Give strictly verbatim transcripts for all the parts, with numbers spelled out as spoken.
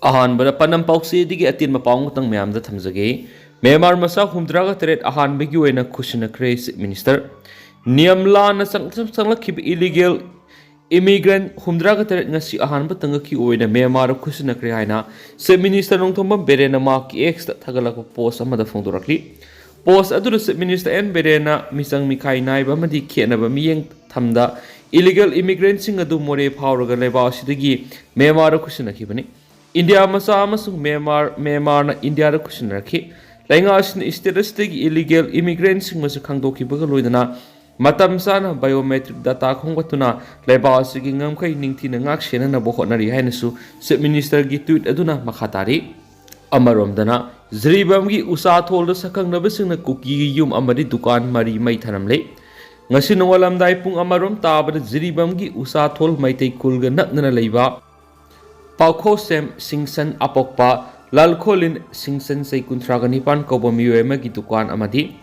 ꯑꯍꯥꯟꯕꯗ ꯄꯥꯟꯗꯝ ꯄꯥꯎꯆꯦꯗꯒꯤ ꯑꯇꯦꯟꯕ ꯄꯥꯎ ꯑꯃꯇꯪ ꯃꯌꯥꯝꯗ ꯊꯝꯖꯒꯦ꯫ ꯃ꯭ꯌꯥꯟꯃꯥꯔ ꯃꯆꯥ ꯍꯨꯝꯗ꯭ꯔꯥꯒ ꯇꯔꯦꯠ ꯑꯍꯥꯟꯕꯒꯤ ꯑꯣꯏꯅ ꯈꯨꯠꯁꯤꯟꯅꯈ꯭ꯔꯦ, ꯆꯤꯐ ꯃꯤꯅꯤꯁꯇꯔ꯫ ꯅꯤꯌꯝ ꯂꯥꯟꯅ ꯆꯪ-, ꯆꯪꯂꯛꯈꯤꯕ ꯏꯂꯤꯒꯦꯜ ꯏꯃꯤꯒ꯭ꯔꯦꯟ ꯍꯨꯝꯗ꯭ꯔꯥꯒ ꯇꯔꯦꯠ ꯉꯁꯤ ꯑꯍꯥꯟꯕ ꯇꯥꯡꯀꯛꯀꯤ ꯑꯣꯏꯅ ꯃ꯭ꯌꯥꯟꯃꯥꯔꯗ ꯈꯨꯠꯁꯤꯟꯅꯈ꯭ꯔꯦ ꯍꯥꯏꯅ ꯆꯤꯐ ꯃꯤꯅꯤꯁꯇꯔ ꯅꯣꯡꯊꯣꯝꯕꯝ ꯕꯤꯔꯦꯟꯅ ꯃꯍꯥꯛꯀꯤ ꯑꯦꯛꯁꯇ ꯊꯥꯒꯠꯂꯛꯄ ꯄꯣꯁ ꯑꯃꯗ ꯐꯣꯡꯗꯣꯔꯛꯂꯤ꯫ ꯄꯣꯁ ꯑꯗꯨꯗ ꯆꯤꯐ ꯃꯤꯅꯤꯁꯇꯔ ꯑꯦꯟ ꯕꯤꯔꯦꯟꯅ ꯃꯤꯆꯪ ꯃꯤꯈꯥꯏ ꯅꯥꯏꯕ ꯑꯃꯗꯤ ꯈꯦꯠꯅꯕ ꯃꯤꯠꯌꯦꯡ ꯊꯝꯗ ꯏꯂꯤꯒꯦꯜ ꯏꯃꯤꯒ꯭ꯔꯦꯟꯁꯤꯡ ꯑꯗꯨ ꯃꯣꯔꯦ ꯐꯥꯎꯔꯒ ꯂꯩꯕꯥꯛ ꯑꯁꯤꯗꯒꯤ ꯃ꯭ꯌꯥꯟꯃꯥꯔꯗ ꯈꯨꯠꯁꯤꯟꯅꯈꯤꯕꯅꯤ꯫ ꯏꯟꯗꯤꯌꯥ ꯃꯆꯥ ꯑꯃꯁꯨꯡ ꯃ꯭ꯌꯥꯟꯃꯥꯔ, ꯃ꯭ꯌꯥꯟꯃꯥꯔꯅ ꯏꯟꯗꯤꯌꯥꯗ ꯈꯨꯠꯁꯤꯟꯅꯔꯛꯈꯤ꯫ ꯂꯩꯉꯥꯛ ꯑꯁꯤꯅ ꯁ꯭ꯇꯦꯠ ꯑꯁꯤꯗꯒꯤ ꯏꯂꯤꯒꯦꯜ ꯏꯃꯤꯒ꯭ꯔꯦꯟꯁꯤꯡ ꯃꯁꯛ ꯈꯪꯗꯣꯛꯈꯤꯕꯒ ꯂꯣꯏꯅꯅ ꯃꯇꯝ ꯆꯥꯅ ꯕꯥꯏꯑꯣꯃꯦꯇ꯭ꯔꯤꯛ ꯗꯥꯇꯥ ꯈꯣꯝꯒꯠꯇꯨꯅ ꯂꯩꯕꯥꯛ ꯑꯁꯤꯒꯤ ꯉꯝꯈꯩ ꯅꯤꯡꯊꯤꯅ ꯉꯥꯛ ꯁꯦꯟꯅꯅꯕ ꯍꯣꯠꯅꯔꯤ ꯍꯥꯏꯅꯁꯨ ꯆꯤꯐ ꯃꯤꯅꯤꯁꯇꯔꯒꯤ ꯇ꯭ꯋꯤꯠ ꯑꯗꯨꯅ ꯃꯈꯥ ꯇꯥꯔꯤ꯫ ꯑꯃꯔꯣꯝꯗꯅ, ꯖꯤꯔꯤꯕꯥꯝꯒꯤ ꯎꯆꯥ ꯊꯣꯜꯗ ꯁꯛꯈꯪꯅꯕꯁꯤꯡꯅ ꯀꯨꯀꯤꯒꯤ ꯌꯨꯝ ꯑꯃꯗꯤ ꯗꯨꯀꯥꯟ ꯃꯔꯤ ꯃꯩ ꯊꯔꯝꯂꯦ꯫ ꯉꯁꯤ ꯅꯣꯡꯉꯥꯜꯂꯝꯗꯥꯏ ꯄꯨꯡ ꯑꯃꯔꯣꯝ ꯇꯥꯕꯗ ꯖꯤꯔꯤꯕꯥꯝꯒꯤ ꯎꯆꯥ ꯊꯣꯜ ꯃꯩꯇꯩ ꯈꯨꯜꯒ ꯅꯛꯅꯅ ꯂꯩꯕ ꯄꯥꯎꯈꯣꯁꯦꯝ ꯁꯤꯡꯁꯟ ꯑꯄꯣꯛꯄ ꯂꯥꯜꯈꯣꯂꯤꯟ ꯁꯤꯡꯁꯟ ꯆꯍꯤ ꯀꯨꯟꯊ꯭ꯔꯥꯒ ꯅꯤꯄꯥꯟ ꯀꯧꯕ ꯃꯤꯑꯣꯏ ꯑꯃꯒꯤ ꯗꯨꯀꯥꯟ ꯑꯃꯗꯤ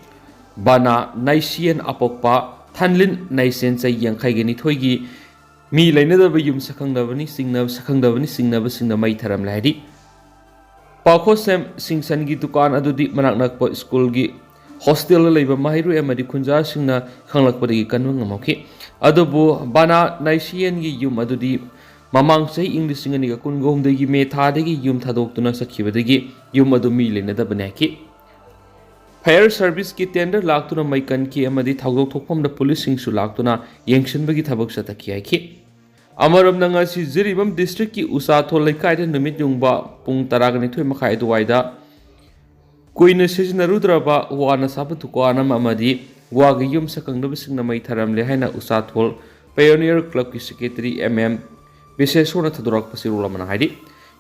ꯕꯥꯅꯥ ꯅꯥꯏꯁꯤꯌꯦꯟ ꯑꯄꯣꯛꯄ ꯊꯟꯂꯤꯟ ꯅꯥꯏꯁꯦꯟ ꯆꯍꯤ ꯌꯥꯡꯈꯩꯒ ꯅꯤꯊꯣꯏꯒꯤ ꯃꯤ ꯂꯩꯅꯗꯕ ꯌꯨꯝ ꯁꯛꯈꯪꯗꯕꯅꯤ ꯆꯤꯡꯅꯕ, ꯁꯛꯈꯪꯗꯕꯅꯤ ꯆꯤꯡꯅꯕꯁꯤꯡꯅ ꯃꯩ ꯊꯔꯝꯂꯦ ꯍꯥꯏꯔꯤ꯫ ꯄꯥꯎꯈꯣꯁꯦꯝ ꯁꯤꯡꯁꯟꯒꯤ ꯗꯨꯀꯥꯟ ꯑꯗꯨꯗꯤ ꯃꯅꯥꯛ ꯅꯛꯄ ꯁ꯭ꯀꯨꯜꯒꯤ ꯍꯣꯁꯇꯦꯜꯗ ꯂꯩꯕ ꯃꯍꯩꯔꯣꯏ ꯑꯃꯗꯤ ꯈꯨꯟꯖꯥꯁꯤꯡꯅ ꯈꯪꯂꯛꯄꯗꯒꯤ ꯀꯟꯕ ꯉꯝꯍꯧꯈꯤ꯫ ꯑꯗꯨꯕꯨ ꯕꯥꯅꯥ ꯅꯥꯏꯁꯤꯌꯦꯟꯒꯤ ꯌꯨꯝ ꯑꯗꯨꯗꯤ ꯃꯃꯥꯡ ꯆꯍꯤ ꯏꯪ ꯂꯤꯁꯤꯡ ꯑꯅꯤꯒ ꯀꯨꯟꯒ ꯍꯨꯝꯗꯣꯏꯒꯤ ꯃꯦ ꯊꯥꯗꯒꯤ ꯌꯨꯝ ꯊꯥꯗꯣꯛꯇꯨꯅ ꯆꯠꯈꯤꯕꯗꯒꯤ ꯌꯨꯝ ꯑꯗꯨ ꯃꯤ ꯂꯩꯅꯗꯕꯅꯤ ꯍꯥꯏꯈꯤ꯫ ꯐꯥꯌꯔ ꯁꯔꯚꯤꯁꯀꯤ ꯇꯦꯟꯗꯔ ꯂꯥꯛꯇꯨꯅ ꯃꯩ ꯀꯟꯈꯤ ꯑꯃꯗꯤ ꯊꯧꯗꯣꯛ ꯊꯣꯛꯐꯝꯗ ꯄꯨꯂꯤꯁꯁꯤꯡꯁꯨ ꯂꯥꯛꯇꯨꯅ ꯌꯦꯡꯁꯤꯟꯕꯒꯤ ꯊꯕꯛ ꯆꯠꯊꯈꯤ ꯍꯥꯏꯈꯤ꯫ ꯑꯃꯔꯣꯝꯗ, ꯉꯁꯤ ꯖꯤꯔꯤꯕꯥꯝ ꯗꯤꯁꯇ꯭ꯔꯤꯛꯀꯤ ꯎꯆꯥꯊꯣꯜ ꯂꯩꯀꯥꯏꯗ ꯅꯨꯃꯤꯠ ꯌꯨꯡꯕ ꯄꯨꯡ ꯇꯔꯥꯒ ꯅꯤꯊꯣꯏ ꯃꯈꯥꯏ ꯑꯗꯨꯋꯥꯏꯗ ꯀꯨꯏꯅ ꯁꯤꯖꯤꯟꯅꯔꯨꯗ꯭ꯔꯕ ꯋꯥꯅ ꯁꯥꯕ ꯗꯨꯀꯥꯟ ꯑꯃ ꯑꯃꯗꯤ ꯋꯥꯒꯤ ꯌꯨꯝ ꯁꯛꯈꯪꯗꯕꯁꯤꯡꯅ ꯃꯩ ꯊꯥꯔꯝꯂꯦ ꯍꯥꯏꯅ ꯎꯆꯥꯊꯣꯜ ꯄꯥꯏꯑꯣꯅꯤꯌꯔ ꯀ꯭ꯂꯕꯀꯤ ꯁꯦꯀ꯭ꯔꯦꯇꯔꯤ ꯑꯦꯝ ꯑꯦꯝ ꯕꯤꯁꯦꯁꯣꯔꯅ ꯊꯧꯗꯣꯔꯛꯄ ꯆꯦꯔꯣꯜ ꯑꯃꯅ ꯍꯥꯏꯔꯤ꯫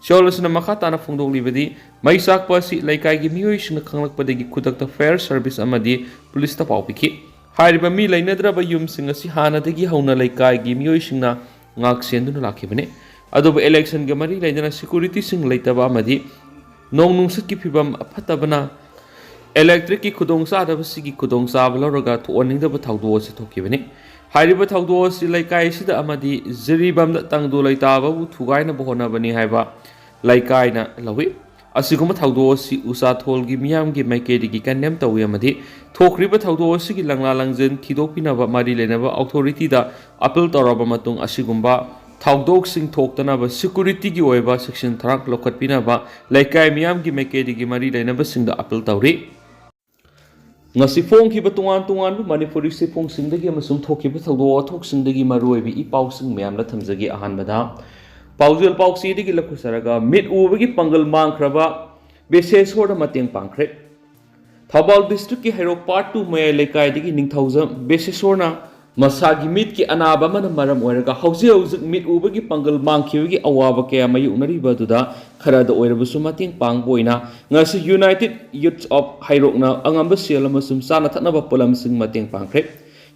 ꯆꯦꯔꯣꯜ ꯑꯁꯤꯅ ꯃꯈꯥ ꯇꯥꯅ ꯐꯣꯡꯗꯣꯛꯂꯤꯕꯗꯤ, ꯃꯩ ꯆꯥꯛꯄ ꯑꯁꯤ ꯂꯩꯀꯥꯏꯒꯤ ꯃꯤꯑꯣꯏꯁꯤꯡꯅ ꯈꯪꯂꯛꯄꯗꯒꯤ ꯈꯨꯗꯛꯇ ꯐꯥꯌꯔ ꯁꯔꯚꯤꯁ ꯑꯃꯗꯤ ꯄꯨꯂꯤꯁꯇ ꯄꯥꯎ ꯄꯤꯈꯤ꯫ ꯍꯥꯏꯔꯤꯕ ꯃꯤ ꯂꯩꯅꯗ꯭ꯔꯕ ꯌꯨꯝꯁꯤꯡ ꯑꯁꯤ ꯍꯥꯟꯅꯗꯒꯤ ꯍꯧꯅ ꯂꯩꯀꯥꯏꯒꯤ ꯃꯤꯑꯣꯏꯁꯤꯡꯅ ꯉꯥꯛ ꯁꯦꯟꯗꯨꯅ ꯂꯥꯛꯈꯤꯕꯅꯤ꯫ ꯑꯗꯨꯕꯨ ꯏꯂꯦꯛꯁꯟꯒ ꯃꯔꯤ ꯂꯩꯅꯅ ꯁꯦꯀ꯭ꯌꯨꯔꯤꯇꯤꯁꯤꯡ ꯂꯩꯇꯕ ꯑꯃꯗꯤ ꯅꯣꯡ ꯅꯨꯡꯁꯤꯠꯀꯤ ꯐꯤꯕꯝ ꯐꯠꯇꯕꯅ ꯏꯂꯦꯛꯇ꯭ꯔꯤꯛꯀꯤ ꯈꯨꯗꯣꯡꯆꯥꯗꯕꯁꯤꯒꯤ ꯈꯨꯗꯣꯡꯆꯥꯕ ꯂꯧꯔꯒ ꯊꯣꯛꯍꯟꯅꯤꯡꯗꯕ ꯊꯧꯗꯣꯛ ꯑꯁꯤ ꯊꯣꯛꯈꯤꯕꯅꯤ꯫ ꯍꯥꯏꯔꯤꯕ ꯊꯧꯗꯣꯛ ꯑꯁꯤ ꯂꯩꯀꯥꯏ ꯑꯁꯤꯗ ꯑꯃꯗꯤ ꯖꯤꯔꯤꯕꯥꯝꯗ ꯇꯪꯗꯨ ꯂꯩꯇꯥꯕꯕꯨ ꯊꯨꯒꯥꯏꯅꯕ ꯍꯣꯠꯅꯕꯅꯤ ꯍꯥꯏꯕ ꯂꯩꯀꯥꯏꯅ ꯂꯧꯏ꯫ ꯑꯁꯤꯒꯨꯝꯕ ꯊꯧꯗꯣꯛ ꯑꯁꯤ ꯎꯁꯥꯊꯣꯜꯒꯤ ꯃꯤꯌꯥꯝꯒꯤ ꯃꯥꯏꯀꯩꯗꯒꯤ ꯀꯟꯗꯦꯝ ꯇꯧꯏ ꯑꯃꯗꯤ ꯊꯣꯛꯈ꯭ꯔꯤꯕ ꯊꯧꯗꯣꯛ ꯑꯁꯤꯒꯤ ꯂꯪꯂꯥ ꯂꯪꯖꯦꯜ ꯊꯤꯗꯣꯛꯄꯤꯅꯕ ꯃꯔꯤ ꯂꯩꯅꯕ ꯑꯣꯊꯣꯔꯤꯇꯤꯗ ꯑꯄꯤꯜ ꯇꯧꯔꯕ ꯃꯇꯨꯡ ꯑꯁꯤꯒꯨꯝꯕ ꯊꯧꯗꯣꯛꯁꯤꯡ ꯊꯣꯛꯇꯅꯕ ꯁꯦꯀꯨꯔꯤꯇꯤꯒꯤ ꯑꯣꯏꯕ ꯆꯦꯛꯁꯤꯟ ꯊꯧꯔꯥꯡ ꯂꯧꯈꯠꯄꯤꯅꯕ ꯂꯩꯀꯥꯏ ꯃꯤꯌꯥꯝꯒꯤ ꯃꯥꯏꯀꯩꯗꯒꯤ ꯃꯔꯤ ꯂꯩꯅꯕꯁꯤꯡꯗ ꯑꯄꯤꯜ ꯇꯧꯔꯤ꯫ ꯉꯁꯤ ꯐꯣꯡꯈꯤꯕ ꯇꯣꯉꯥꯟ ꯇꯣꯉꯥꯟꯕ ꯃꯅꯤꯄꯨꯔꯤ ꯆꯦꯐꯣꯡꯁꯤꯡꯗꯒꯤ ꯑꯃꯁꯨꯡ ꯊꯣꯛꯈꯤꯕ ꯊꯧꯗꯣꯛ ꯋꯥꯊꯣꯛꯁꯤꯡꯗꯒꯤ ꯃꯔꯨꯑꯣꯏꯕ ꯏ ꯄꯥꯎꯁꯤꯡ ꯃꯌꯥꯝ ꯂꯧꯊꯝꯖꯒꯦ꯫ ꯑꯍꯥꯟꯕꯗ ꯄꯥꯎꯖꯦꯜ ꯄꯥꯎꯆꯦꯗꯒꯤ ꯂꯧꯈꯠꯆꯔꯒ ꯃꯤꯠ ꯎꯕꯒꯤ ꯄꯥꯡꯒꯜ ꯃꯥꯡꯈ꯭ꯔꯕ ꯕꯦꯁꯦꯁꯣꯔꯗ ꯃꯇꯦꯡ ꯄꯥꯡꯈ꯭ꯔꯦ꯫ ꯊꯧꯕꯥꯜ ꯗꯤꯁꯇ꯭ꯔꯤꯛꯀꯤ ꯍꯩꯔꯣꯛ ꯄꯥꯔꯠ ꯇꯨ ꯃꯌꯥꯏ ꯂꯩꯀꯥꯏꯗꯒꯤ ꯅꯤꯡꯊꯧꯖꯝ ꯕꯦꯁꯦꯁꯣꯔꯅ ꯃꯁꯥꯒꯤ ꯃꯤꯠꯀꯤ ꯑꯅꯥꯕ ꯑꯃꯅ ꯃꯔꯝ ꯑꯣꯏꯔꯒ ꯍꯧꯖꯤꯛ ꯍꯧꯖꯤꯛ ꯃꯤꯠ ꯎꯕꯒꯤ ꯄꯥꯡꯒꯜ ꯃꯥꯡꯈꯤꯕꯒꯤ ꯑꯋꯥꯕ ꯀꯌꯥ ꯃꯥꯌꯣꯛꯅꯔꯤꯕ ꯑꯗꯨꯗ ꯈꯔꯗ ꯑꯣꯏꯔꯕꯁꯨ ꯃꯇꯦꯡ ꯄꯥꯡꯕ ꯑꯣꯏꯅ ꯉꯁꯤ United Youths of ꯍꯩꯔꯣꯛꯅ ꯑꯉꯝꯕ ꯁꯦꯜ ꯑꯃꯁꯨꯡ ꯆꯥꯅ ꯊꯛꯅꯕ ꯄꯣꯠꯂꯝꯁꯤꯡ ꯃꯇꯦꯡ ꯄꯥꯡꯈ꯭ꯔꯦ꯫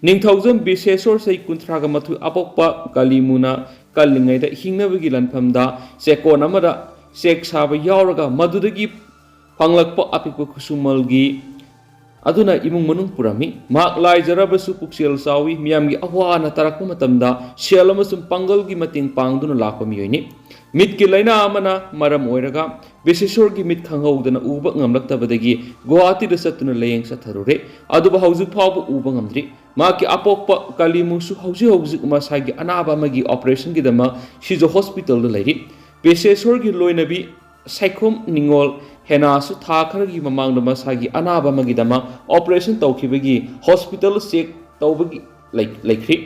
ꯅꯤꯡꯊꯧꯖꯝ ꯕꯤꯁꯦꯁꯣꯔ ꯆꯍꯤ ꯀꯨꯟꯊ꯭ꯔꯥꯒ ꯃꯥꯊꯣꯏ ꯑꯄꯣꯛꯄ ꯀꯥꯂꯤꯃꯨꯅ ꯀꯜꯂꯤꯉꯩꯗ ꯍꯤꯡꯅꯕꯒꯤ ꯂꯥꯟꯐꯝꯗ ꯆꯦꯛꯀꯣꯟ ꯑꯃꯗ ꯆꯦꯛ ꯁꯥꯕ ꯌꯥꯎꯔꯒ ꯃꯗꯨꯗꯒꯤ ꯐꯪꯂꯛꯄ ꯑꯄꯤꯛꯄ ꯈꯨꯠꯁꯨꯃꯜꯒꯤ ꯑꯗꯨꯅ ꯏꯃꯨꯡ ꯃꯅꯨꯡ ꯄꯨꯔꯝꯃꯤ꯫ ꯃꯍꯥꯛ ꯂꯥꯏꯖꯔꯕꯁꯨ ꯄꯨꯛꯆꯦꯜ ꯆꯥꯎꯏ, ꯃꯤꯌꯥꯝꯒꯤ ꯑꯋꯥ ꯑꯅꯥ ꯇꯥꯔꯛꯄ ꯃꯇꯝꯗ ꯁꯦꯜ ꯑꯃꯁꯨꯡ ꯄꯥꯡꯒꯜꯒꯤ ꯃꯇꯦꯡ ꯄꯥꯡꯗꯨꯅ ꯂꯥꯛꯄ ꯃꯤꯑꯣꯏꯅꯤ꯫ ꯃꯤꯠꯀꯤ ꯂꯥꯏꯅꯥ ꯑꯃꯅ ꯃꯔꯝ ꯑꯣꯏꯔꯒ ꯕꯤꯁꯦꯁꯣꯔꯒꯤ ꯃꯤꯠ ꯈꯪꯍꯧꯗꯅ ꯎꯕ ꯉꯝꯂꯛꯇꯕꯗꯒꯤ ꯒꯨꯋꯥꯍꯥꯇꯤꯗ ꯆꯠꯇꯨꯅ ꯂꯥꯌꯦꯡ ꯆꯠꯊꯔꯨꯔꯦ, ꯑꯗꯨꯕꯨ ꯍꯧꯖꯤꯛ ꯐꯥꯎꯕ ꯎꯕ ꯉꯝꯗ꯭ꯔꯤ꯫ ꯃꯍꯥꯛꯀꯤ ꯑꯄꯣꯛꯄ ꯀꯥꯂꯤꯃꯨꯁꯨ ꯍꯧꯖꯤꯛ ꯍꯧꯖꯤꯛ ꯃꯁꯥꯒꯤ ꯑꯅꯥꯕ ꯑꯃꯒꯤ ꯑꯣꯄꯔꯦꯁꯟꯒꯤꯗꯃꯛ ꯁꯤꯖꯣ ꯍꯣꯁꯄꯤꯇꯥꯜꯗ ꯂꯩꯔꯤ꯫ ꯕꯤꯁꯦꯁꯣꯔꯒꯤ ꯂꯣꯏꯅꯕꯤ ꯁꯥꯏꯈꯣꯝ ꯅꯤꯉꯣꯜ ꯍꯦꯅꯥꯁꯨ ꯊꯥ ꯈꯔꯒꯤ ꯃꯃꯥꯡꯗ ꯃꯁꯥꯒꯤ ꯑꯅꯥꯕ ꯑꯃꯒꯤꯗꯃꯛ ꯑꯣꯄꯔꯦꯁꯟ ꯇꯧꯈꯤꯕꯒꯤ ꯍꯣꯁꯄꯤꯇꯥꯜ ꯆꯦꯛ ꯇꯧꯕꯒꯤ ꯂꯩ-, ꯂꯩꯈ꯭ꯔꯤ꯫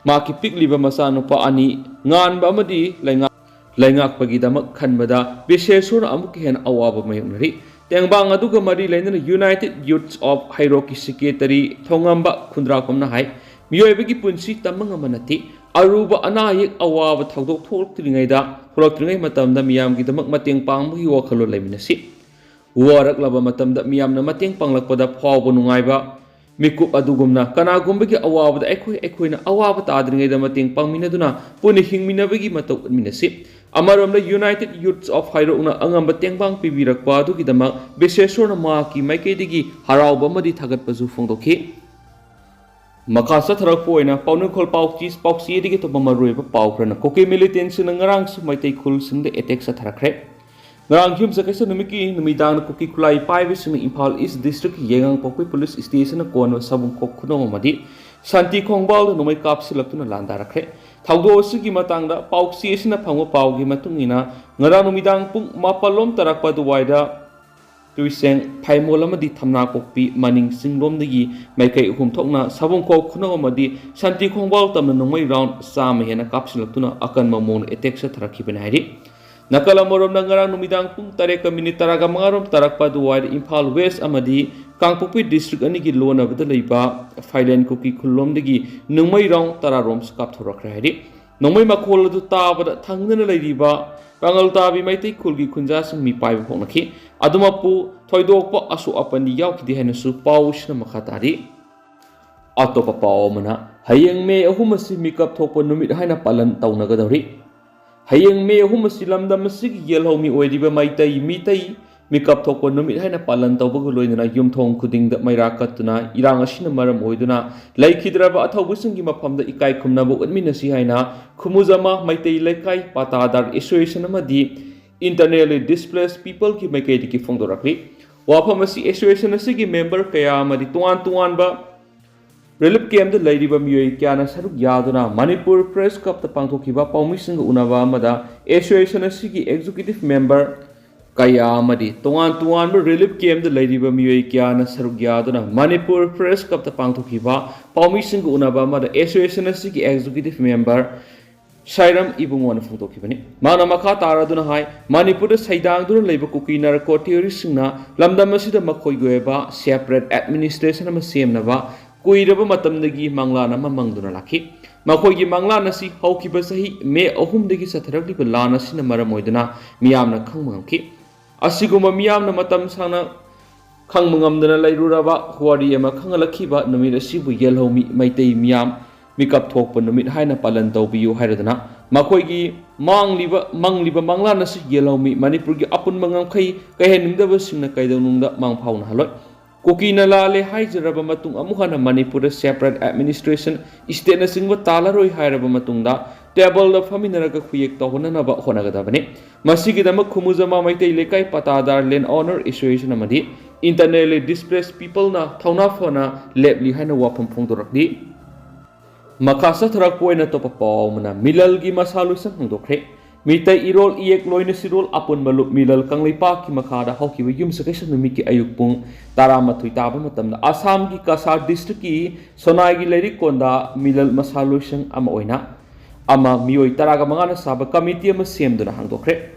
ꯃꯍꯥꯛꯀꯤ ꯄꯤꯛꯂꯤꯕ ꯃꯆꯥꯅꯨꯄꯥ ꯑꯅꯤ ꯉꯥꯟꯕ ꯑꯃꯗꯤ ꯂꯩꯉꯥꯛ-, ꯂꯩꯉꯥꯛꯄꯒꯤꯗꯃꯛ ꯈꯟꯕꯗ ꯕꯤꯁꯦꯁꯣꯔꯅ ꯑꯃꯨꯛꯀ ꯍꯦꯟꯅ ꯑꯋꯥꯕ ꯃꯥꯌꯣꯛꯅꯔꯤ꯫ ꯇꯦꯡꯕꯥꯡ ꯑꯗꯨꯒ ꯃꯔꯤ ꯂꯩꯅꯅ United Youths of ꯍꯩꯔꯣꯛꯀꯤ ꯁꯦꯀ꯭ꯔꯦꯇꯔꯤ ꯊꯣꯉꯝꯕ ꯈꯨꯟꯗ꯭ꯔꯥꯀꯣꯝꯅ ꯍꯥꯏ, ꯃꯤꯑꯣꯏꯕꯒꯤ ꯄꯨꯟꯁꯤ ꯇꯝꯕ ꯉꯝꯕ ꯅꯠꯇꯦ꯫ ꯑꯔꯨꯕ ꯑꯅꯥ ꯑꯌꯦꯛ ꯑꯋꯥꯕ ꯊꯧꯗꯣꯛ ꯊꯣꯛꯂꯛꯇ꯭ꯔꯤꯉꯩꯗ, ꯊꯣꯛꯂꯛꯇ꯭ꯔꯤꯉꯩ ꯃꯇꯝꯗ ꯃꯤꯌꯥꯝꯒꯤꯗꯃꯛ ꯃꯇꯦꯡ ꯄꯥꯡꯕꯒꯤ ꯋꯥꯈꯜꯂꯣꯟ ꯂꯩꯃꯤꯟꯅꯁꯤ꯫ ꯋꯥꯔꯛꯂꯕ ꯃꯇꯝꯗ ꯃꯤꯌꯥꯝꯅ ꯃꯇꯦꯡ ꯄꯥꯡꯂꯛꯄꯗ ꯐꯥꯎꯕ ꯅꯨꯡꯉꯥꯏꯕ ꯃꯤꯀꯨꯞ ꯑꯗꯨꯒꯨꯝꯅ ꯀꯅꯥꯒꯨꯝꯕꯒꯤ ꯑꯋꯥꯕꯗ ꯑꯩꯈꯣꯏ ꯑꯩꯈꯣꯏꯅ ꯑꯋꯥꯕ ꯇꯥꯗ꯭ꯔꯤꯉꯩꯗ ꯃꯇꯦꯡ ꯄꯥꯡꯃꯤꯟꯅꯗꯨꯅ ꯄꯨꯟꯅ ꯍꯤꯡꯃꯤꯟꯅꯕꯒꯤ ꯃꯇꯧ ꯎꯠꯃꯤꯟꯅꯁꯤ꯫ ꯑꯃꯔꯣꯝꯗ United Youths of ꯍꯩꯔꯣꯛꯅ ꯑꯉꯝꯕ ꯇꯦꯡꯕꯥꯡ ꯄꯤꯕꯤꯔꯛꯄ ꯑꯗꯨꯒꯤꯗꯃꯛ ꯕꯤꯁꯦꯁꯣꯔꯅ ꯃꯍꯥꯛꯀꯤ ꯃꯥꯏꯀꯩꯗꯒꯤ ꯍꯔꯥꯎꯕ ꯑꯃꯗꯤ ꯊꯥꯒꯠꯄꯁꯨ ꯐꯣꯡꯗꯣꯛꯈꯤ꯫ ꯃꯈꯥ ꯆꯠꯊꯔꯛꯄ ꯑꯣꯏꯅ ꯄꯥꯎꯅꯨꯈꯣꯜ ꯄꯥꯎꯆꯦ, ꯄꯥꯎꯆꯦꯗꯒꯤ ꯑꯇꯣꯞꯄ ꯃꯔꯨꯑꯣꯏꯕ ꯄꯥꯎ ꯈꯔꯅ, ꯀꯨꯀꯤ ꯃꯤꯂꯤꯇꯦꯟꯁꯤꯡꯅ ꯉꯔꯥꯡꯁꯨ ꯃꯩꯇꯩ ꯈꯨꯜꯁꯤꯡꯗ ꯑꯦꯇꯦꯛ ꯆꯠꯊꯔꯛꯈ꯭ꯔꯦ꯫ ꯉꯔꯥꯡ ꯌꯨꯝꯁꯀꯩꯁ ꯅꯨꯃꯤꯠꯀꯤ ꯅꯨꯃꯤꯗꯥꯡꯗ ꯀꯨꯀꯤ ꯈꯨꯠꯂꯥꯏ ꯄꯥꯏꯕꯁꯤꯡꯅ ꯏꯝꯐꯥꯜ ꯏꯁ ꯗꯤꯁꯇ꯭ꯔꯤꯛꯀꯤ ꯌꯥꯏꯉꯪꯄꯣꯛꯄꯤ ꯄꯨꯂꯤꯁ ꯁ꯭ꯇꯦꯁꯟꯅ ꯀꯣꯟꯕ ꯁꯥꯕꯨꯡꯈꯣꯛ ꯈꯨꯅꯧ ꯑꯃꯗꯤ ꯁꯥꯟꯇꯤ ꯈꯣꯡꯕꯥꯜꯗ ꯅꯣꯡꯃꯩ ꯀꯥꯞꯁꯤꯜꯂꯛꯇꯨꯅ ꯂꯥꯟꯗꯥꯔꯛꯈ꯭ꯔꯦ꯫ ꯊꯧꯗꯣꯛ ꯑꯁꯤꯒꯤ ꯃꯇꯥꯡꯗ ꯄꯥꯎꯆꯦ ꯑꯁꯤꯅ ꯐꯪꯕ ꯄꯥꯎꯒꯤ ꯃꯇꯨꯡ ꯏꯟꯅ, ꯉꯔꯥꯡ ꯅꯨꯃꯤꯗꯥꯡ ꯄꯨꯡ ꯃꯥꯄꯜ ꯂꯣꯝ ꯇꯥꯔꯛꯄ ꯑꯗꯨꯋꯥꯏꯗ ꯇꯨꯏꯁꯦꯡ, ꯐꯥꯏꯃꯣꯜ ꯑꯃꯗꯤ ꯊꯝꯅꯥꯄꯣꯛꯄꯤ ꯃꯅꯤꯡ ꯆꯤꯡꯂꯣꯝꯗꯒꯤ ꯃꯥꯏꯀꯩ ꯑꯍꯨꯝ ꯊꯣꯛꯅ ꯁꯥꯕꯨꯡꯈꯣꯛ ꯈꯨꯅꯧ ꯑꯃꯗꯤ ꯁꯥꯟꯇꯤ ꯈꯣꯡꯕꯥꯜ ꯇꯝꯅ ꯅꯣꯡꯃꯩ ꯔꯥꯎꯟ ꯆꯥꯝꯃ ꯍꯦꯟꯅ ꯀꯥꯞꯁꯤꯜꯂꯛꯇꯨꯅ ꯑꯀꯟꯕ ꯃꯑꯣꯡꯗ ꯑꯦꯇꯦꯛ ꯆꯠꯊꯔꯛꯈꯤꯕꯅꯤ ꯍꯥꯏꯔꯤ꯫ ꯅꯥꯀꯜ ꯑꯃꯔꯣꯝꯗ, ꯉꯔꯥꯡ ꯅꯨꯃꯤꯗꯥꯡ ꯄꯨꯡ ꯇꯔꯦꯠꯀ ꯃꯤꯅꯤꯠ ꯇꯔꯥꯃꯉꯥ ꯔꯣꯝ ꯇꯥꯔꯛꯄ ꯑꯗꯨꯋꯥꯏꯗ ꯏꯝꯐꯥꯜ ꯋꯦꯁ ꯑꯃꯗꯤ ꯀꯥꯡꯄꯣꯛꯄꯤ ꯗꯤꯁꯇ꯭ꯔꯤꯛ ꯑꯅꯤꯒꯤ ꯂꯣꯟꯅꯕꯗ ꯂꯩꯕ ꯐꯥꯏꯂꯦꯟ ꯀꯨꯀꯤ ꯈꯨꯜꯂꯣꯝꯗꯒꯤ ꯅꯣꯡꯃꯩ ꯔꯥꯎꯟ ꯇꯔꯥ ꯔꯣꯝꯁꯨ ꯀꯥꯞꯊꯣꯔꯛꯈ꯭ꯔꯦ ꯍꯥꯏꯔꯤ꯫ ꯅꯣꯡꯃꯩ ꯃꯈꯣꯜ ꯑꯗꯨ ꯇꯥꯕꯗ ꯊꯪꯅꯅ ꯂꯩꯔꯤꯕ ꯄꯥꯉꯜ ꯇꯥꯕꯤ ꯃꯩꯇꯩ ꯈꯨꯜꯒꯤ ꯈꯨꯟꯖꯥꯁꯤꯡ ꯃꯤꯄꯥꯏꯕ ꯐꯣꯡꯅꯈꯤ꯫ ꯑꯗꯨꯃꯛꯄꯨ ꯊꯣꯏꯗꯣꯛꯄ ꯑꯁꯣꯛ ꯑꯄꯟꯗꯤ ꯌꯥꯎꯈꯤꯗꯦ ꯍꯥꯏꯅꯁꯨ ꯄꯥꯎꯁꯤꯅ ꯃꯈꯥ ꯇꯥꯔꯤ꯫ ꯑꯇꯣꯞꯄ ꯄꯥꯎ ꯑꯃꯅ, ꯍꯌꯦꯡ ꯃꯦ ꯑꯍꯨꯝ ꯑꯁꯤ ꯃꯤꯀꯞ ꯊꯣꯛꯄ ꯅꯨꯃꯤꯠ ꯍꯥꯏꯅ ꯄꯥꯂꯟ ꯇꯧꯅꯒꯗꯧꯔꯤ꯫ ꯍꯌꯦꯡ ꯃꯦ ꯑꯍꯨꯝ ꯑꯁꯤ ꯂꯝꯗꯝ ꯑꯁꯤꯒꯤ ꯌꯦꯜꯍꯧꯃꯤ ꯑꯣꯏꯔꯤꯕ ꯃꯩꯇꯩ ꯃꯤꯇꯩ ꯃꯤꯀꯞ ꯊꯣꯛꯄ ꯅꯨꯃꯤꯠ ꯍꯥꯏꯅ ꯄꯥꯂꯟ ꯇꯧꯕꯒ ꯂꯣꯏꯅꯅ ꯌꯨꯝꯊꯣꯡ ꯈꯨꯗꯤꯡꯗ ꯃꯩꯔꯥ ꯀꯠꯇꯨꯅ, ꯏꯔꯥꯡ ꯑꯁꯤꯅ ꯃꯔꯝ ꯑꯣꯏꯗꯨꯅ ꯂꯩꯈꯤꯗ꯭ꯔꯕ ꯑꯊꯧꯕꯁꯤꯡꯒꯤ ꯃꯐꯝꯗ ꯏꯀꯥꯏ ꯈꯨꯝꯅꯕ ꯎꯠꯃꯤꯟꯅꯁꯤ ꯍꯥꯏꯅ ꯈꯨꯃꯨꯖꯃꯥ ꯃꯩꯇꯩ ꯂꯩꯀꯥꯏ ꯄꯥꯇꯥꯗꯥꯔ ꯑꯦꯁꯣꯁꯤꯌꯦꯁꯟ ꯑꯃꯗꯤ Internally Displaced Peopleꯒꯤ ꯃꯥꯏꯀꯩꯗꯒꯤ ꯐꯣꯡꯗꯣꯔꯛꯂꯤ꯫ ꯋꯥꯐꯝ ꯑꯁꯤ ꯑꯦꯁꯣꯁꯤꯌꯦꯁꯟ ꯑꯁꯤꯒꯤ ꯃꯦꯝꯕꯔ ꯀꯌꯥ ꯑꯃꯗꯤ ꯇꯣꯉꯥꯟ ꯇꯣꯉꯥꯟꯕ ꯔꯤꯂꯤꯐ ꯀꯦꯝꯞꯇ ꯂꯩꯔꯤꯕ ꯃꯤꯑꯣꯏ ꯀꯌꯥꯅ ꯁꯔꯨꯛ ꯌꯥꯗꯨꯅ ꯃꯅꯤꯄꯨꯔ ꯄ꯭ꯔꯦꯁ ꯀ꯭ꯂꯕꯇ ꯄꯥꯡꯊꯣꯛꯈꯤꯕ ꯄꯥꯎꯃꯤꯁꯤꯡꯒ ꯎꯅꯕ ꯑꯃꯗ ꯑꯦꯁꯣꯁꯤꯌꯦꯁꯟ ꯑꯁꯤꯒꯤ ꯑꯦꯛꯖꯤꯀ꯭ꯌꯨꯇꯤꯚ ꯃꯦꯝꯕꯔ ꯀꯌꯥ ꯑꯃꯗꯤ ꯇꯣꯉꯥꯟ ꯇꯣꯉꯥꯟꯕ ꯔꯤꯂꯤꯐ ꯀꯦꯝꯞꯇ ꯂꯩꯔꯤꯕ ꯃꯤꯑꯣꯏ ꯀꯌꯥꯅ ꯁꯔꯨꯛ ꯌꯥꯗꯨꯅ ꯃꯅꯤꯄꯨꯔ ꯄ꯭ꯔꯦꯁ ꯀ꯭ꯂꯕꯇ ꯄꯥꯡꯊꯣꯛꯈꯤꯕ ꯄꯥꯎꯃꯤꯁꯤꯡꯒ ꯎꯅꯕ ꯑꯃꯗ ꯑꯦꯁꯣꯁꯤꯌꯦꯁꯟ ꯑꯁꯤꯒꯤ ꯑꯦꯛꯖꯤꯀ꯭ꯌꯨꯇꯤꯚ ꯃꯦꯝꯕꯔ ꯁꯥꯏꯔꯝ ꯏꯕꯨꯡꯉꯣꯅ ꯐꯣꯡꯗꯣꯛꯈꯤꯕꯅꯤ꯫ ꯃꯥꯅ ꯃꯈꯥ ꯇꯥꯔꯗꯨꯅ ꯍꯥꯏ, ꯃꯅꯤꯄꯨꯔꯗ ꯁꯩꯗꯥꯡꯗꯨꯅ ꯂꯩꯕ ꯀꯨꯀꯤ ꯅꯥꯔꯀꯣ ꯇꯦꯔꯣꯔꯤꯁꯁꯤꯡꯅ ꯂꯝꯗꯝ ꯑꯁꯤꯗ ꯃꯈꯣꯏꯒꯤ ꯑꯣꯏꯕ ꯁꯦꯄꯔꯦꯠ ꯑꯦꯗꯃꯤꯅꯤꯁꯇ꯭ꯔꯦꯁꯟ ꯑꯃ ꯁꯦꯝꯅꯕ ꯀꯨꯏꯔꯕ ꯃꯇꯝꯗꯒꯤ ꯃꯪꯂꯥꯟ ꯑꯃ ꯃꯪꯗꯨꯅ ꯂꯥꯛꯈꯤ꯫ ꯃꯈꯣꯏꯒꯤ ꯃꯪꯂꯥꯟ ꯑꯁꯤ ꯍꯧꯈꯤꯕ ꯆꯍꯤ ꯃꯦ ꯑꯍꯨꯝꯗꯒꯤ ꯆꯠꯊꯔꯛꯂꯤꯕ ꯂꯥꯟ ꯑꯁꯤꯅ ꯃꯔꯝ ꯑꯣꯏꯗꯨꯅ ꯃꯤꯌꯥꯝꯅ ꯈꯪꯕ ꯉꯝꯈꯤ꯫ ꯑꯁꯤꯒꯨꯝꯕ ꯃꯤꯌꯥꯝꯅ ꯃꯇꯝ ꯁꯥꯡꯅ ꯈꯪꯕ ꯉꯝꯗꯅ ꯂꯩꯔꯨꯔꯕ ꯋꯥꯔꯤ ꯑꯃ ꯈꯪꯍꯜꯂꯛꯈꯤꯕ ꯅꯨꯃꯤꯠ ꯑꯁꯤꯕꯨ ꯌꯦꯜꯍꯧꯃꯤ ꯃꯩꯇꯩ ꯃꯤꯌꯥꯝ ꯃꯤꯀꯞ ꯊꯣꯛꯄ ꯅꯨꯃꯤꯠ ꯍꯥꯏꯅ ꯄꯥꯂꯟ ꯇꯧꯕꯤꯌꯨ ꯍꯥꯏꯔꯗꯨꯅ ꯃꯈꯣꯏꯒꯤ ꯃꯥꯡꯂꯤꯕ, ꯃꯪꯂꯤꯕ ꯃꯪꯂꯥꯟ ꯑꯁꯤ ꯌꯦꯜꯍꯧꯃꯤ ꯃꯅꯤꯄꯨꯔꯒꯤ ꯑꯄꯨꯟꯕ ꯉꯝꯈꯩ ꯀꯥꯏꯍꯟꯅꯤꯡꯗꯕꯁꯤꯡꯅ ꯀꯩꯗꯧꯅꯨꯡꯗ ꯃꯥꯡ ꯐꯥꯎꯅꯍꯜꯂꯣꯏ꯫ ꯀꯨꯀꯤꯅ ꯂꯥꯜꯂꯦ ꯍꯥꯏꯖꯔꯕ ꯃꯇꯨꯡ ꯑꯃꯨꯛ ꯍꯟꯅ ꯃꯅꯤꯄꯨꯔꯗ separate administration, stateꯅꯆꯤꯡꯕ ꯇꯥꯜꯂꯔꯣꯏ ꯍꯥꯏꯔꯕ ꯃꯇꯨꯡꯗ tableꯗ ꯐꯝꯃꯤꯟꯅꯔꯒ ꯈꯨꯌꯦꯛ ꯇꯧꯍꯟꯅꯅꯕ ꯍꯣꯠꯅꯒꯗꯕꯅꯤ꯫ ꯃꯁꯤꯒꯤꯗꯃꯛ ꯈꯨꯃꯨꯖꯃꯥ ꯃꯩꯇꯩ ꯂꯩꯀꯥꯏ ꯄꯇꯥꯗꯥꯔ land owner association ꯑꯃꯗꯤ internally displaced peopleꯅ ꯊꯧꯅꯥ ꯐꯅ ꯂꯦꯞꯂꯤ ꯍꯥꯏꯅ ꯋꯥꯐꯝ ꯐꯣꯡꯗꯣꯔꯛꯂꯤ꯫ ꯃꯈꯥ ꯆꯠꯊꯔꯛꯄ ꯑꯣꯏꯅ ꯑꯇꯣꯞꯄ ꯄꯥꯎ ꯑꯃꯅ ꯃꯤꯂꯜꯒꯤ ꯃꯁꯥ ꯂꯣꯏꯁꯪ ꯍꯥꯡꯗꯣꯛꯈ꯭ꯔꯦ꯫ ꯃꯤꯇꯩ ꯏꯔꯣꯜ ꯏꯌꯦꯛ ꯂꯣꯏꯅ ꯁꯤꯔꯣꯜ ꯑꯄꯨꯟꯕ ꯂꯨꯞ ꯃꯤꯂꯜ ꯀꯪꯂꯩꯄꯥꯛꯀꯤ ꯃꯈꯥꯗ ꯍꯧꯈꯤꯕ ꯌꯨꯝꯁꯀꯩꯁ ꯅꯨꯃꯤꯠꯀꯤ ꯑꯌꯨꯛ ꯄꯨꯡ ꯇꯔꯥꯃꯥꯊꯣꯏ ꯇꯥꯕ ꯃꯇꯝꯗ ꯑꯁꯥꯝꯒꯤ ꯀꯁꯥꯔ districtꯀꯤ ꯁꯣꯅꯥꯏꯒꯤ ꯂꯩꯔꯤꯛ ꯀꯣꯟꯗ ꯃꯤꯂꯜ ꯃꯁꯥ ꯂꯣꯏꯁꯪ ꯑꯃ ꯑꯣꯏꯅ ꯑꯃ ꯃꯤꯑꯣꯏ ꯇꯔꯥꯒ ꯃꯉꯥꯅ ꯁꯥꯕ committee ꯑꯃ ꯁꯦꯝꯗꯨꯅ ꯍꯥꯡꯗꯣꯛꯈ꯭ꯔꯦ꯫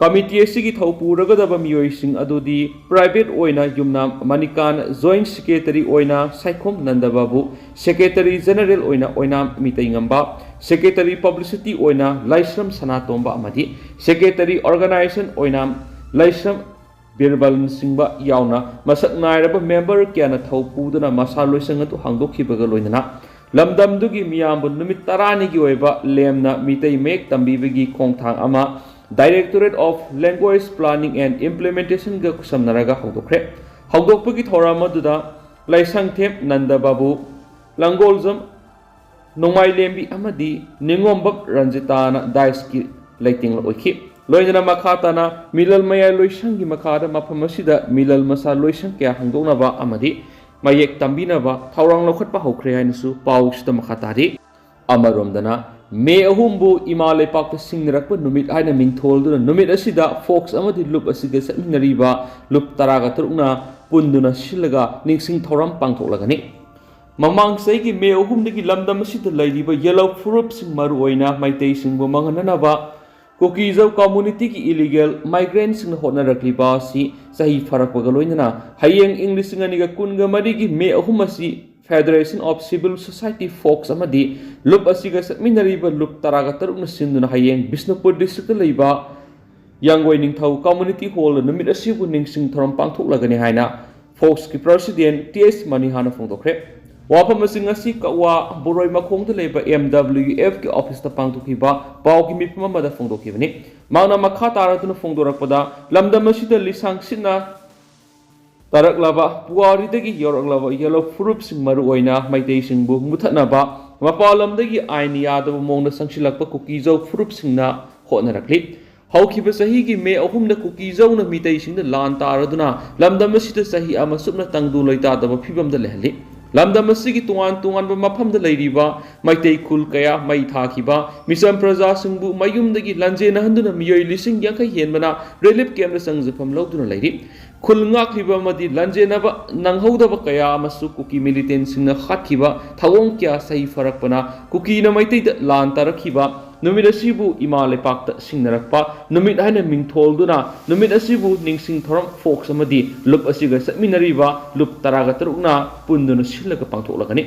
Committee ꯑꯁꯤꯒꯤ ꯊꯧ ꯄꯨꯔꯒꯗꯕ ꯃꯤꯑꯣꯏꯁꯤꯡ ꯑꯗꯨꯗꯤ private ꯑꯣꯏꯅ ꯌꯨꯝꯅꯥꯝ ꯃꯅꯤꯀꯥꯟ, joint secretary ꯑꯣꯏꯅ ꯁꯥꯏꯈꯣꯝ ꯅꯟꯗꯕꯥꯕꯨ, secretary general ꯑꯣꯏꯅ ꯑꯣꯏꯅꯥꯝ ꯃꯤꯇꯩꯉꯝꯕ, secretary publicity ꯑꯣꯏꯅ ꯂꯥꯏꯁ꯭ꯔꯝ ꯁꯅꯥꯇꯣꯝꯕ ꯑꯃꯗꯤ secretary organization ꯑꯣꯏꯅ ꯂꯥꯏꯁ꯭ꯔꯝ ꯕꯤꯔꯕꯜ ꯁꯤꯡꯕ ꯌꯥꯎꯅ ꯃꯁꯛ ꯅꯥꯏꯔꯕ member ꯀꯌꯥꯅ ꯊꯧ ꯄꯨꯗꯨꯅ ꯃꯁꯥ ꯂꯣꯏꯁꯪ ꯑꯗꯨ ꯍꯥꯡꯗꯣꯛꯈꯤꯕꯒ ꯂꯣꯏꯅꯅ ꯂꯝꯗꯝꯗꯨꯒꯤ ꯃꯤꯌꯥꯝꯕꯨ ꯅꯨꯃꯤꯠ ꯇꯔꯥꯅꯤꯒꯤ ꯑꯣꯏꯕ ꯂꯦꯝꯅ ꯃꯤꯇꯩ ꯃꯌꯦꯛ ꯇꯝꯕꯤꯕꯒꯤ ꯈꯣꯡꯊꯥꯡ ꯑꯃ Directorate of Language Planning and Implementationꯒ ꯈꯨꯠꯁꯝꯅꯔꯒ ꯍꯧꯗꯣꯛꯈ꯭ꯔꯦ꯫ ꯍꯧꯗꯣꯛꯄꯒꯤ ꯊꯧꯔꯝ ꯑꯗꯨꯗ ꯂꯥꯏꯁꯪꯊꯦꯝ ꯅꯟꯗ ꯕꯥꯕꯨ, ꯂꯪꯒꯣꯜꯖꯝ ꯅꯣꯡꯃꯥꯏꯂꯦꯝꯕꯤ ꯑꯃꯗꯤ ꯅꯤꯉꯣꯝꯕꯝ ꯔꯟꯖꯤꯇꯥꯅ dais ꯀꯤ ꯂꯩꯇꯦꯡꯂ ꯑꯣꯏꯈꯤ꯫ ꯂꯣꯏꯅꯅ ꯃꯈꯥ ꯇꯥꯅ ꯃꯤꯂꯜ ꯃꯌꯥꯏ ꯂꯣꯏꯁꯪꯒꯤ ꯃꯈꯥꯗ ꯃꯐꯝ ꯑꯁꯤꯗ ꯃꯤꯂꯜ ꯃꯁꯥ ꯂꯣꯏꯁꯪ ꯀꯌꯥ ꯍꯥꯡꯗꯣꯛꯅꯕ ꯑꯃꯗꯤ ꯃꯌꯦꯛ ꯇꯝꯕꯤꯅꯕ ꯊꯧꯔꯥꯡ ꯂꯧꯈꯠꯄ ꯍꯧꯈ꯭ꯔꯦ ꯍꯥꯏꯅꯁꯨ ꯄꯥꯎꯁꯤꯗ ꯃꯈꯥ ꯇꯥꯔꯤ꯫ ꯑꯃꯔꯣꯝꯗꯅ ꯃꯦ ꯑꯍꯨꯝꯕꯨ ꯏꯃꯥ ꯂꯩꯄꯥꯛꯇ ꯁꯤꯡꯅꯔꯛꯄ ꯅꯨꯃꯤꯠ ꯍꯥꯏꯅ ꯃꯤꯡꯊꯣꯜꯗꯨꯅ ꯅꯨꯃꯤꯠ ꯑꯁꯤꯗ ꯐꯣꯛꯁ ꯑꯃꯗꯤ ꯂꯨꯞ ꯑꯁꯤꯒ ꯆꯠꯃꯤꯟꯅꯔꯤꯕ ꯂꯨꯞ ꯇꯔꯥꯒ ꯇꯔꯨꯛꯅ ꯄꯨꯟꯗꯨꯅ ꯁꯤꯜꯂꯒ ꯅꯤꯡꯁꯤꯡ ꯊꯧꯔꯝ ꯄꯥꯡꯊꯣꯛꯂꯒꯅꯤ꯫ ꯃꯃꯥꯡ ꯆꯍꯤꯒꯤ ꯃꯦ ꯑꯍꯨꯝꯗꯒꯤ ꯂꯝꯗꯝ ꯑꯁꯤꯗ ꯂꯩꯔꯤꯕ ꯌꯦꯜꯍꯧ ꯐꯨꯔꯨꯞꯁꯤꯡ, ꯃꯔꯨꯑꯣꯏꯅ ꯃꯩꯇꯩꯁꯤꯡꯕꯨ ꯃꯥꯡꯍꯟꯅꯅꯕ ꯀꯨꯀꯤꯖꯧ communityꯒꯤ illegal migrantꯁꯤꯡꯅ ꯍꯣꯠꯅꯔꯛꯂꯤꯕ ꯑꯁꯤ ꯆꯍꯤ ꯐꯥꯔꯛꯄꯒ ꯂꯣꯏꯅꯅ ꯍꯌꯦꯡ ꯏꯪ ꯂꯤꯁꯤꯡ ꯑꯅꯤꯒ ꯀꯨꯟꯒ ꯃꯔꯤꯒꯤ ꯃꯦ ꯑꯍꯨꯝ ꯑꯁꯤ Federation of Civil Society Folks ꯑꯃꯗꯤ ꯂꯨꯞ ꯑꯁꯤꯒ ꯆꯠꯃꯤꯟꯅꯔꯤꯕ ꯂꯨꯞ ꯇꯔꯥꯒ ꯇꯔꯨꯛꯅ ꯁꯤꯟꯗꯨꯅ ꯍꯌꯦꯡ ꯕꯤꯁꯅꯨꯄꯨꯔ districtꯇ ꯂꯩꯕ ꯌꯥꯡꯒꯣꯏ ꯅꯤꯡꯊꯧ community hallꯗ ꯅꯨꯃꯤꯠ ꯑꯁꯤꯕꯨ ꯅꯤꯡꯁꯤꯡ ꯊꯧꯔꯝ ꯄꯥꯡꯊꯣꯛꯂꯒꯅꯤ ꯍꯥꯏꯅ ꯐꯣꯛꯁꯀꯤ president ꯇꯤ ꯑꯦꯁ ꯃꯅꯤꯍꯥꯅ ꯐꯣꯡꯗꯣꯛꯈ꯭ꯔꯦ꯫ ꯋꯥꯐꯝ ꯑꯁꯤ ꯉꯁꯤ ꯀꯛꯋꯥ ꯕꯣꯔꯣꯏ ꯃꯈꯣꯡꯗ ꯂꯩꯕ ꯑꯦꯝ ꯗꯕ꯭ꯂꯤꯎ ꯑꯦꯐꯀꯤ officeꯇ ꯄꯥꯡꯊꯣꯛꯈꯤꯕ ꯄꯥꯎꯒꯤ ꯃꯤꯐꯝ ꯑꯃꯗ ꯐꯣꯡꯗꯣꯛꯈꯤꯕꯅꯤ꯫ ꯃꯍꯥꯛꯅ ꯃꯈꯥ ꯇꯥꯔꯗꯨꯅ ꯐꯣꯡꯗꯣꯔꯛꯄꯗ, ꯂꯝꯗꯝ ꯑꯁꯤꯗ ꯂꯤꯁꯥꯡ ꯁꯤꯠꯅ ꯇꯥꯔꯛꯂꯕ ꯄꯨꯋꯥꯔꯤꯗꯒꯤ ꯌꯧꯔꯛꯂꯕ ꯌꯦꯜꯂꯣ ꯐꯨꯔꯨꯞꯁꯤꯡ, ꯃꯔꯨꯑꯣꯏꯅ ꯃꯩꯇꯩꯁꯤꯡꯕꯨ ꯃꯨꯊꯠꯅꯕ ꯃꯄꯥꯟ ꯂꯝꯗꯒꯤ ꯑꯥꯏꯟ ꯌꯥꯗꯕ ꯃꯑꯣꯡꯗ ꯆꯪꯁꯤꯜꯂꯛꯄ ꯀꯨꯀꯤꯖꯧ ꯐꯨꯔꯨꯞꯁꯤꯡꯅ ꯍꯣꯠꯅꯔꯛꯂꯤ꯫ ꯍꯧꯈꯤꯕ ꯆꯍꯤꯒꯤ ꯃꯦ ꯑꯍꯨꯝꯗ ꯀꯨꯀꯤꯖꯧꯅ ꯃꯤꯇꯩꯁꯤꯡꯗ ꯂꯥꯟ ꯇꯥꯔꯗꯨꯅ ꯂꯝꯗꯝ ꯑꯁꯤꯗ ꯆꯍꯤ ꯑꯃ ꯆꯨꯞꯅ ꯇꯪꯗꯨ ꯂꯩꯇꯥꯗꯕ ꯐꯤꯕꯝꯗ ꯂꯩꯍꯜꯂꯤ꯫ ꯂꯝꯗꯝ ꯑꯁꯤꯒꯤ ꯇꯣꯉꯥꯟ ꯇꯣꯉꯥꯟꯕ ꯃꯐꯝꯗ ꯂꯩꯔꯤꯕ ꯃꯩꯇꯩ ꯈꯨꯜ ꯀꯌꯥ ꯃꯩ ꯊꯥꯈꯤꯕ, ꯃꯤꯆꯝ ꯄ꯭ꯔꯖꯥꯁꯤꯡꯕꯨ ꯃꯌꯨꯝꯗꯒꯤ ꯂꯥꯟꯖꯦꯟꯅꯍꯟꯗꯨꯅ ꯃꯤꯑꯣꯏ ꯂꯤꯁꯤꯡ ꯌꯥꯡꯈꯩ ꯍꯦꯟꯕꯅ ꯔꯤꯂꯤꯐ ꯀꯦꯝꯞꯇ ꯆꯪꯖꯐꯝ ꯂꯧꯗꯨꯅ ꯂꯩꯔꯤ꯫ ꯈꯨꯜ ꯉꯥꯛꯂꯤꯕ ꯑꯃꯗꯤ ꯂꯥꯟꯖꯦꯟꯅꯕ ꯅꯪꯍꯧꯗꯕ ꯀꯌꯥ ꯑꯃꯁꯨ ꯀꯨꯀꯤ ꯃꯤꯂꯤꯇꯦꯟꯁꯤꯡꯅ ꯍꯥꯠꯈꯤꯕ ꯊꯧꯑꯣꯡ ꯀꯌꯥ ꯆꯍꯤ ꯐꯥꯔꯛꯄꯅ ꯀꯨꯀꯤꯅ ꯃꯩꯇꯩꯗ ꯂꯥꯟ ꯇꯥꯔꯛꯈꯤꯕ ꯅꯨꯃꯤꯠ ꯑꯁꯤꯕꯨ ꯏꯃꯥ ꯂꯩꯄꯥꯛꯇ ꯁꯤꯡꯅꯔꯛꯄ ꯅꯨꯃꯤꯠ ꯍꯥꯏꯅ ꯃꯤꯡꯊꯣꯜꯗꯨꯅ ꯅꯨꯃꯤꯠ ꯑꯁꯤꯕꯨ ꯅꯤꯡꯁꯤꯡ ꯊꯧꯔꯝ ꯐꯣꯛꯁ ꯑꯃꯗꯤ ꯂꯨꯞ ꯑꯁꯤꯒ ꯆꯠꯃꯤꯟꯅꯔꯤꯕ ꯂꯨꯞ ꯇꯔꯥꯒ ꯇꯔꯨꯛꯅ ꯄꯨꯟꯗꯨꯅ ꯁꯤꯜꯂꯒ ꯄꯥꯡꯊꯣꯛꯂꯒꯅꯤ꯫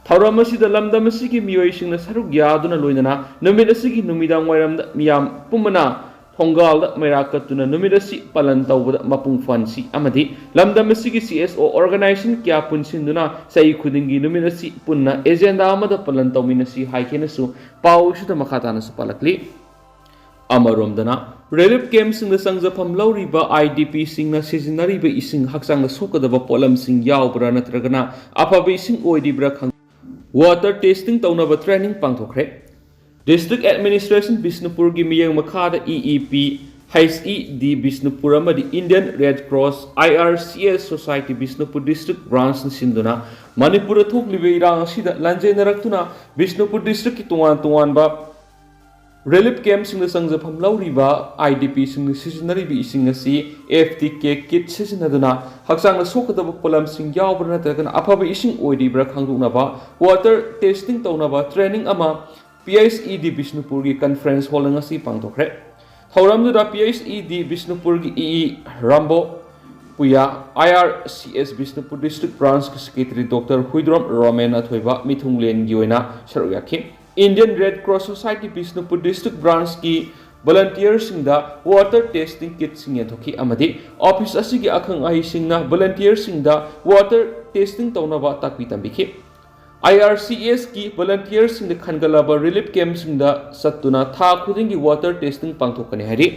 ꯊꯧꯔꯝ ꯑꯁꯤꯗ ꯂꯝꯗꯝ ꯑꯁꯤꯒꯤ ꯃꯤꯑꯣꯏꯁꯤꯡꯅ ꯁꯔꯨꯛ ꯌꯥꯗꯨꯅ ꯂꯣꯏꯅꯅ ꯅꯨꯃꯤꯠ ꯑꯁꯤꯒꯤ ꯅꯨꯃꯤꯗꯥꯡ ꯋꯥꯏꯔꯝꯗ ꯃꯤꯌꯥꯝ ꯄꯨꯝꯕꯅ ꯊꯣꯡꯒꯥꯜꯗ ꯃꯩꯔꯥ ꯀꯠꯇꯨꯅ ꯅꯨꯃꯤꯠ ꯑꯁꯤ ꯄꯥꯂꯟ ꯇꯧꯕꯗ ꯃꯄꯨꯡ ꯐꯥꯍꯟꯁꯤ ꯑꯃꯗꯤ ꯂꯝꯗꯝ ꯑꯁꯤꯒꯤ ꯁꯤ ꯑꯦꯁ ꯑꯣ ꯑꯣꯔꯒꯅꯥꯏꯖꯦꯁꯟ ꯀꯌꯥ ꯄꯨꯟꯁꯤꯟꯗꯨꯅ ꯆꯍꯤ ꯈꯨꯗꯤꯡꯒꯤ ꯅꯨꯃꯤꯠ ꯑꯁꯤ ꯄꯨꯟꯅ ꯑꯦꯖꯦꯟꯗꯥ ꯑꯃꯗ ꯄꯥꯂꯟ ꯇꯧꯃꯤꯟꯅꯁꯤ ꯍꯥꯏꯈꯤꯅꯁꯨ ꯄꯥꯎ ꯑꯁꯤꯗ ꯃꯈꯥ ꯇꯥꯅꯁꯨ ꯄꯥꯜꯂꯛꯂꯤ꯫ ꯑꯃꯔꯣꯝꯗꯅ, ꯔꯤꯂꯤꯐ ꯀꯦꯝꯞꯁꯤꯡꯗ ꯆꯪꯖꯐꯝ ꯂꯧꯔꯤꯕ ꯑꯥꯏ ꯗꯤ ꯄꯤꯁꯤꯡꯅ ꯁꯤꯖꯤꯟꯅꯔꯤꯕ ꯏꯁꯤꯡ ꯍꯛꯆꯥꯡꯗ ꯁꯣꯛꯀꯗꯕ ꯄꯣꯠꯂꯝꯁꯤꯡ ꯌꯥꯎꯕ꯭ꯔꯥ ꯅꯠꯇ꯭ꯔꯒꯅ ꯑꯐꯕ ꯏꯁꯤꯡ ꯑꯣꯏꯔꯤꯕ꯭ꯔꯥ ꯈꯪ-, ꯋꯥꯇꯔ ꯇꯦꯁꯇꯤꯡ ꯇꯧꯅꯕ ꯇ꯭ꯔꯦꯅꯤꯡ ꯄꯥꯡꯊꯣꯛꯈ꯭ꯔꯦ꯫ ꯗꯤꯁꯇ꯭ꯔꯤꯛ ꯑꯦꯗꯃꯤꯅꯤꯁꯇ꯭ꯔꯦꯁꯟ ꯕꯤꯁꯅꯨꯄꯨꯔꯒꯤ ꯃꯤꯠꯌꯦꯡ ꯃꯈꯥꯗ E E P, H E D Bishnupur ꯑꯃꯗꯤ Indian Red Cross, I R C S society Bishnupur district ꯕ꯭ꯔꯥꯟꯁꯅ ꯁꯤꯟꯗꯨꯅ ꯃꯅꯤꯄꯨꯔꯗ ꯊꯣꯛꯂꯤꯕ ꯏꯔꯥꯡ ꯑꯁꯤꯗ ꯂꯥꯟꯖꯦꯟꯅꯔꯛꯇꯨꯅ ꯕꯤꯁꯅꯨꯄꯨꯔ ꯗꯤꯁꯇ꯭ꯔꯤꯛꯀꯤ ꯇꯣꯉꯥꯟ ꯇꯣꯉꯥꯟꯕ ꯔꯤꯂꯤꯐ ꯀꯦꯝꯞꯁꯤꯡꯗ ꯆꯪꯖꯐꯝ ꯂꯧꯔꯤꯕ ꯑꯥꯏ ꯗꯤ ꯄꯤꯁꯤꯡꯅ ꯁꯤꯖꯤꯟꯅꯔꯤꯕ ꯏꯁꯤꯡ ꯑꯁꯤ ꯑꯦꯐ ꯇꯤ ꯀꯦ ꯀꯤꯠ ꯁꯤꯖꯤꯟꯅꯗꯨꯅ ꯍꯛꯆꯥꯡꯗ ꯁꯣꯛꯀꯗꯕ ꯄꯣꯠꯂꯝꯁꯤꯡ ꯌꯥꯎꯕ꯭ꯔꯥ ꯅꯠꯇ꯭ꯔꯒꯅ ꯑꯐꯕ ꯏꯁꯤꯡ ꯑꯣꯏꯔꯤꯕ꯭ꯔꯥ ꯈꯪꯗꯣꯛꯅꯕ ꯋꯥꯇꯔ ꯇꯦꯁꯇꯤꯡ ꯇꯧꯅꯕ ꯇ꯭ꯔꯦꯅꯤꯡ ꯑꯃ ꯄꯤ ꯑꯩꯆ ꯏ ꯗꯤ ꯕꯤꯁꯅꯨꯄꯨꯔꯒꯤ ꯀꯟꯐꯔꯦꯟꯁ ꯍꯣꯜꯗ ꯉꯁꯤ ꯄꯥꯡꯊꯣꯛꯈ꯭ꯔꯦ꯫ ꯊꯧꯔꯝꯗꯨꯗ ꯄꯤ ꯑꯩꯆ ꯏ ꯗꯤ ꯕꯤꯁꯅꯨꯄꯨꯔꯒꯤ E E Rambo Puya, I R C S Bishnupur district ꯕ꯭ꯔꯥꯟꯁꯀꯤ ꯁꯦꯀ꯭ꯔꯦꯇꯔꯤ ꯗꯣꯛꯇꯔ ꯍꯨꯏꯗ꯭ꯔꯣꯝ ꯔꯣꯃꯦꯟ ꯑꯊꯣꯏꯕ ꯃꯤꯊꯨꯡꯂꯦꯟꯒꯤ ꯑꯣꯏꯅ ꯁꯔꯨꯛ ꯌꯥꯈꯤ꯫ Indian Red Cross society Bishnupur district ꯕ꯭ꯔꯥꯟꯁꯀꯤ ꯚꯣꯂꯟꯇꯤꯌꯔꯁꯤꯡꯗ ꯋꯥꯇꯔ ꯇꯦꯁꯇꯤꯡ ꯀꯤꯠꯁꯤꯡ ꯌꯦꯟꯊꯣꯛꯈꯤ ꯑꯃꯗꯤ ꯑꯣꯐꯤꯁ ꯑꯁꯤꯒꯤ ꯑꯈꯪ ꯑꯍꯩꯁꯤꯡꯅ ꯚꯣꯂꯟꯇꯤꯌꯔꯁꯤꯡꯗ ꯋꯥꯇꯔ ꯇꯦꯁꯇꯤꯡ ꯇꯧꯅꯕ ꯇꯥꯛꯄꯤ ꯇꯝꯕꯤꯈꯤ꯫ ꯑꯥꯏ ꯑꯥꯔ ꯁꯤ ꯑꯦꯁꯀꯤ ꯚꯣꯂꯟꯇꯤꯌꯔꯁꯤꯡꯅ ꯈꯟꯒꯠꯂꯕ ꯔꯤꯂꯤꯐ ꯀꯦꯝꯞꯁꯤꯡꯗ ꯆꯠꯇꯨꯅ ꯊꯥ ꯈꯨꯗꯤꯡꯒꯤ ꯋꯥꯇꯔ ꯇꯦꯁꯇꯤꯡ ꯄꯥꯡꯊꯣꯛꯀꯅꯤ ꯍꯥꯏꯔꯤ꯫